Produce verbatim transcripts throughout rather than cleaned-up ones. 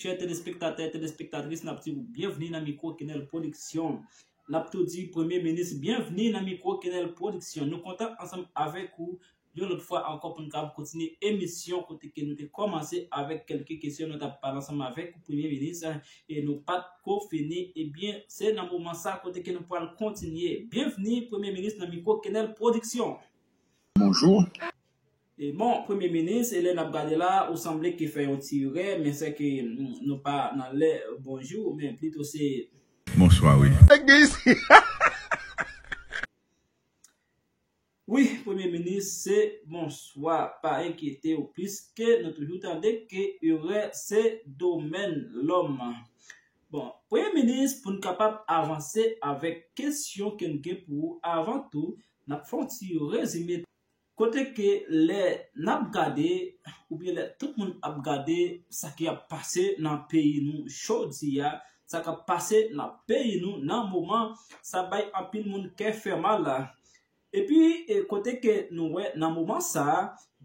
Chè telespektatè, telespektatris, n ap di w byenvni nan mikwo Kenel Pwodiksyon. N ap tou di Premye Minis byenvni nan mikwo Kenel Pwodiksyon. Nou kontan ansanm avèk ou yon lòt fwa ankò pou n kapab kontinye emisyon kote ke nou te kòmanse avèk kèlke kesyon nou t ap pale ansanm avèk Premye Minis, e nou pa t ko fini. Ebyen, se nan moman sa kote ke nou pral kontinye. Byenvni, Premye Minis, nan mikwo Kenel Pwodiksyon. Bonjou. E bon, Premye Minis, e lè n ap gade la, ou sanble ke fè yon ti erè, men sè ke mm, nou pa nan lè bonjou, men plito se Bonswa, wi. Wi, Premye Minis, se bonswa. Pa enkyete w, piske nou toujou tande ke erè se domèn lòm. Bon, Premye Minis, pou n kapab avanse avèk kesyon ke n gen pou ou, avan tou, n ap fè yon ti rezime. Kote ke lè n ap gade, oubyen lè tout moun ap gade sa ki ap pase nan peyi nou jodi a, sa k ap pase nan peyi nou nan moman, sa bay anpil moun kè fè mal. Epi, e, kote ke nou wè nan moman sa a,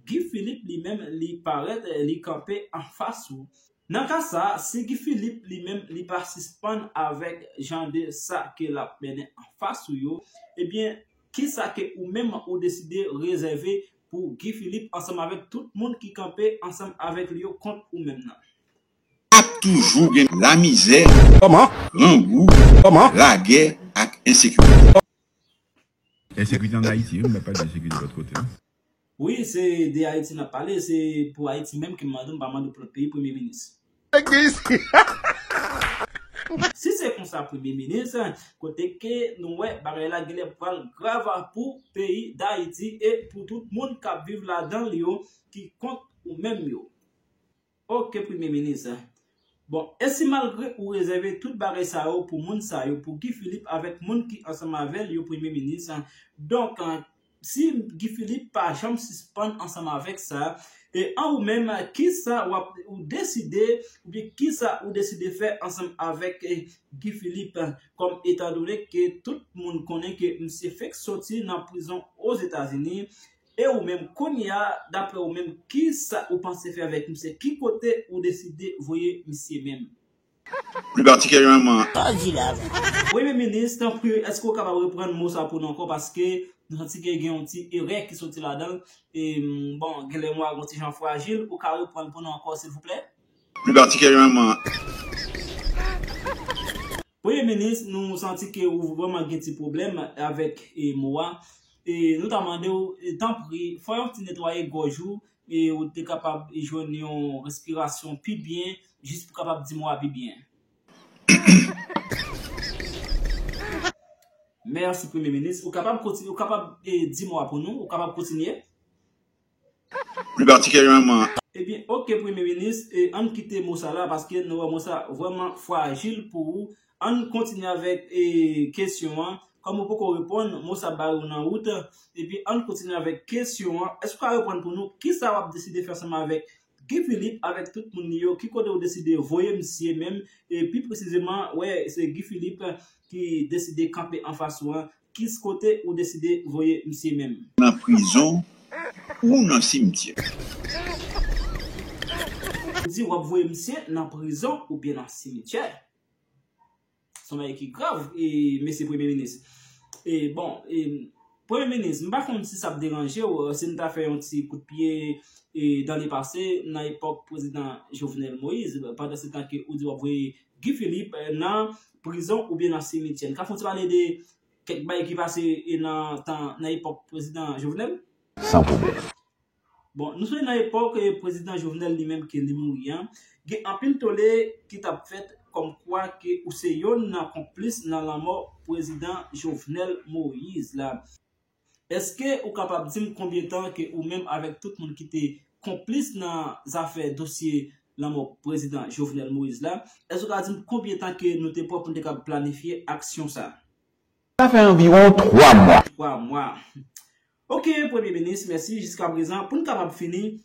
Guy Philippe li menm, li parèt, e, li kanpe anfas ou. Nan ka sa, si Guy Philippe li menm, li pa sispann avèk jan de sa ke l ap mennen anfas ou yo, ebyen, kisa ke ou menm ou deside rezève pou Guy Philippe ansanm avèk tout moun ki kanpe ansanm avèk li yo kont ou menm nan? Ap toujou gen lamizè, Kòman? Grangou, Kòman? Lagè ak ensekirite. Ensekirite ann Ayiti, wi, m pa di ensekirite lòt kote, non. Wi, se de Ayiti n ap pale, se pou Ayiti menm ke m mande, m pa mande pou lòt peyi, Premye Minis. Si se konsa, Premye Minis, kote ke nou wè bagay la genlè pral grav pou peyi Dayiti e pou tout moun k ap viv ladan l yo ki kont ou menm yo. Ok, Premye Minis. Bon, e si malgre ou rezève tout bagay sa yo pou moun sa yo, pou Guy Philippe avèk moun ki ansanm avè l yo, Premye Minis, donk, si Guy Philippe pa janm sispann ansanm avèk sa, e an ou menm, kisa w ap, ou deside, oubyen kisa ou deside fè ansanm avèk, e, Guy Philippe, kòm etandone ke tout moun konnen ke misye fèk soti nan prizon Ozetazini, e ou menm, kounye a, daprè ou menm, kisa ou panse fè avèk misye? Ki kote ou deside voye misye menm? Pli patikilyèman. Premye Minis, tanpri, èske w kapab reprann mo sa pou nou ankò? Paske nou santi ke gen yon ti erè ki soti ladan l. E, m, bon, genlè mo a gen yon ti jan frajil. Ou ka reprann pou nou ankò, silvouplè? Pli patikilyèman. Premye Minis, nou santi ke ou vrèman gen ti pwoblèm avèk, e, mo a. E nou ta mande w, e, tanpri, fè yon ti netwaye gòj ou, e ou te kapab jwenn yon respirasyon pi byen, jis pou kapab di mo a pi byen. Mèsi, Premye Minis. Ou kapab kontinye, ou kapab, e, di mo a pou nou, ou kapab kontinye. Pli patikilyèman. Ebyen, ok, Premye Minis, e, ann kite mo sa la, paske nou wè mo sa vrèman frajil pou ou. Ann kontinye avèk, e, kesyon an. Kòm ou poko reponn, mo sa bare w nan wout. Epi ann kontinye avèk kesyon an. Èske w ka reponn pou nou, kisa w ap deside fè ansanm avèk Guy Philippe, avèk tout moun li yo? Ki kote w deside voye misye menm? E pi presizeman, wè, se Guy Philippe ki deside kanpe anfas ou an. Ki kote ou deside voye misye menm? Nan prizon ou nan simityè. Ou di w ap voye misye nan prizon oubyen nan simityè. Se yon bagay ki grav, e, mesye Premye Minis. E, bon, e, Premye Minis, m pa konn si sa ap deranje w, si n ta fè yon ti kout pye, e, dan le pase, nan epòk Prezidan Jovenel Moïse, pandan se tan ke ou di w ap voye Guy Philippe, e, nan prizon oubyen nan simityè. N ka fè yon ti pale de kèk bagay ki pase, e, nan tan, nan epòk Prezidan Jovenel? San pwoblèm. Bon, nou sonje nan epòk, e, Prezidan Jovenel li menm ke li mouri an, gen anpil tole ki t ap fèt kòmkwa ke ou se yonn nan konplis nan lanmò Prezidan Jovenel Moïse la. Èske ou kapab di m konbyen tan ke ou menm avèk tout moun ki te konplis nan zafè dosye lanmò Prezidan Jovenel Moïse la, èske ou ka di m konbyen tan ke nou te pran pou n te kapab planifye aksyon sa a? Sa fè anviwon twa mwa. Twa mwa. Ok, Premye Minis, mèsi. Jiskaprezan, pou n kapab fini,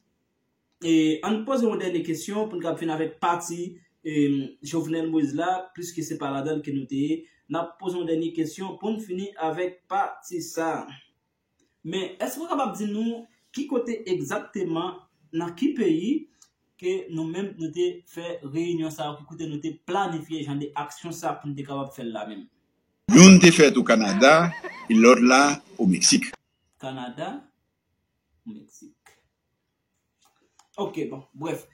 e, ann poze yon dènye kesyon, pou n kapab fini avèk pati, e, Jovenel Moïse la, pliske se pa ladan l ke nou te ye. N ap poze yon dènye kesyon pou n fini avèk pati sa a. Men, èske w kapab di nou ki kote egzakteman, nan ki peyi, ke nou menm nou te fè reyinyon sa yo, ki kote nou te planifye jan de aksyon sa pou n te kapab fè l la menm. Youn te fèt o Kanada e lòt la o Meksik. Kanada, Meksik. Ok, bon, brèf.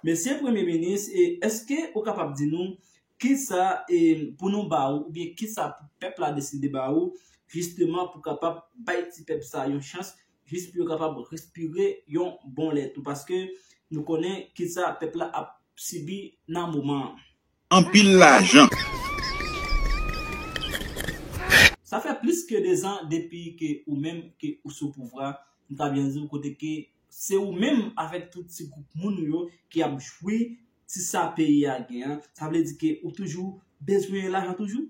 Mesye Premye Minis, e, èske ou kapab di nou kisa, e, pou nou ba ou, oubyen kisa pou pèp la deside ba ou, jisteman pou kapab bay ti pèp sa yon chans, jis pou yo kapab respire yon bon lè tou, paske nou konnen kisa pèp la ap sibi nan moman an. Anpil lajan. Sa fè plis ke de zan depi ke ou menm ke ou sou pouvwa, m ka byen di w kote ke se ou menm avèk tout ti gwoup moun ou yo ki ap jwi ti sa peyi a gen an. Sa vle di ke ou toujou bezwen lajan toujou.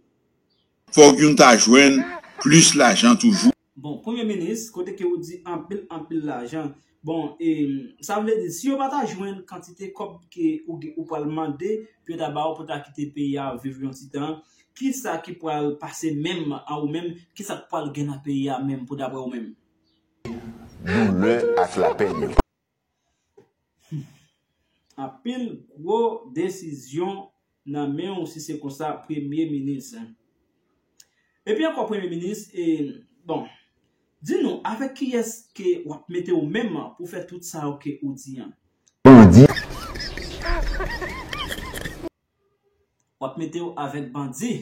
Fòk youn ta jwenn plis lajan toujou. Bon, Premye Minis, kote ke ou di anpil, anpil lajan. Bon, e, sa vle di, si yo pa ta jwenn kantite kòb ke ou, ou pral mande, pou yo ta ba ou pou ta kite peyi a viv yon ti tan, kisa ki pral pase menm an ou menm, kisa k pral gen nan peyi a menm pou daprè ou menm? Doulè ak lapenn yo. Anpil gwo desizyon nan men w si se konsa, Premye Minis. Epi ankò, Premye Minis, e, bon, di nou, avèk kiyès ke w ap mete w menm pou fè tout sa yo ke ou di an? Bandi. W ap mete w avèk bandi.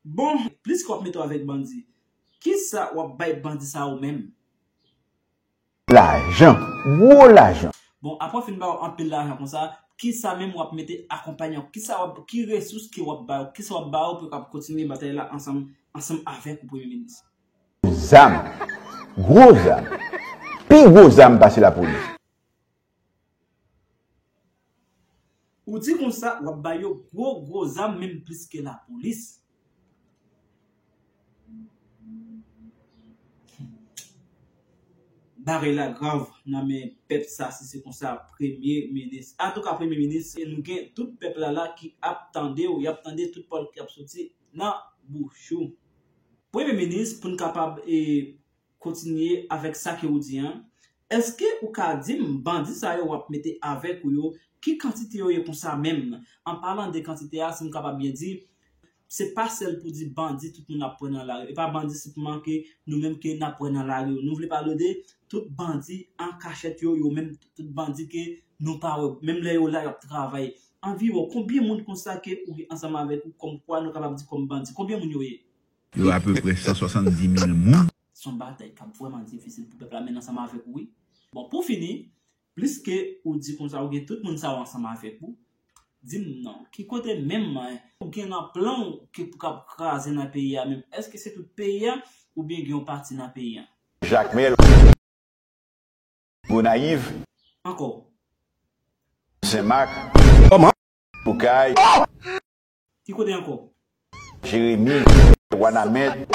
Bon, plis ke w ap mete w avèk bandi, kisa w ap bay bandi sa yo menm? Lajan, gwo lajan. Bon, apre w fin ba yo anpil lajan konsa, kisa menm w ap mete akonpanye w? Kisa w ap, ki resous ke w ap ba yo? Kisa w ap ba yo pou yo kab kontinye batay la ansanm, ansanm avèk ou, Premye Minis? Zam. Gwo zam. Pi gwo zam pase lapolis. Ou di konsa, w ap ba yo gwo, gwo zam, menm plis ke lapolis. Bagay la grav nan men pèp sa, si se konsa, Premye Minis. Antouka, Premye Minis, nou gen tout pèp la la ki ap tande w, y ap tande tout pawòl ki ap soti nan bouch ou. Premye Minis, pou n kapab, e, kontinye avèk sa ke ou di an, èske ou ka di m, bandi sa yo w ap mete avèk ou yo, ki kantite yo ye konsa menm? An palan de kantite a, si m kapab byen di, se pa sèl pou di bandi tout moun ap pran nan lari. E pa bandi sèlman ke nou menm ke n ap pran nan lari yo. Nou vle pale de tout bandi an kachèt yo, yo menm tout bandi ke nou pa wè. Menm lè yo la, y ap travay. Anviwon konbyen moun konsa ke ou gen ansanm avèk ou kòmkwa nou kapab di kòm bandi? Konbyen moun yo ye? Yo apeprè san swasanndis mil moun. Se yon batay k ap vrèman difisil pou pèp la mennen ansanm avèk ou, wi. Bon, pou fini, pliske ou di konsa ou gen tout moun sa yo ansanm avèk ou, di m non, ki kote menm ou gen nan plan w ke pou k ap kraze nan peyi a menm? Èske se tout peyi a oubyen gen yon pati nan peyi a? Jakmèl. Gonayiv. Ankò. Senmak. Kòman? Bokay. Ki kote ankò? Jeremi, Wanament,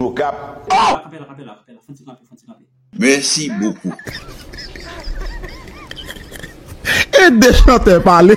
Okap. Kanpe la, kanpe la, kanpe la. Fon ti kanpe, fon ti kanpe. Mèsi bokou. E de chantè pale.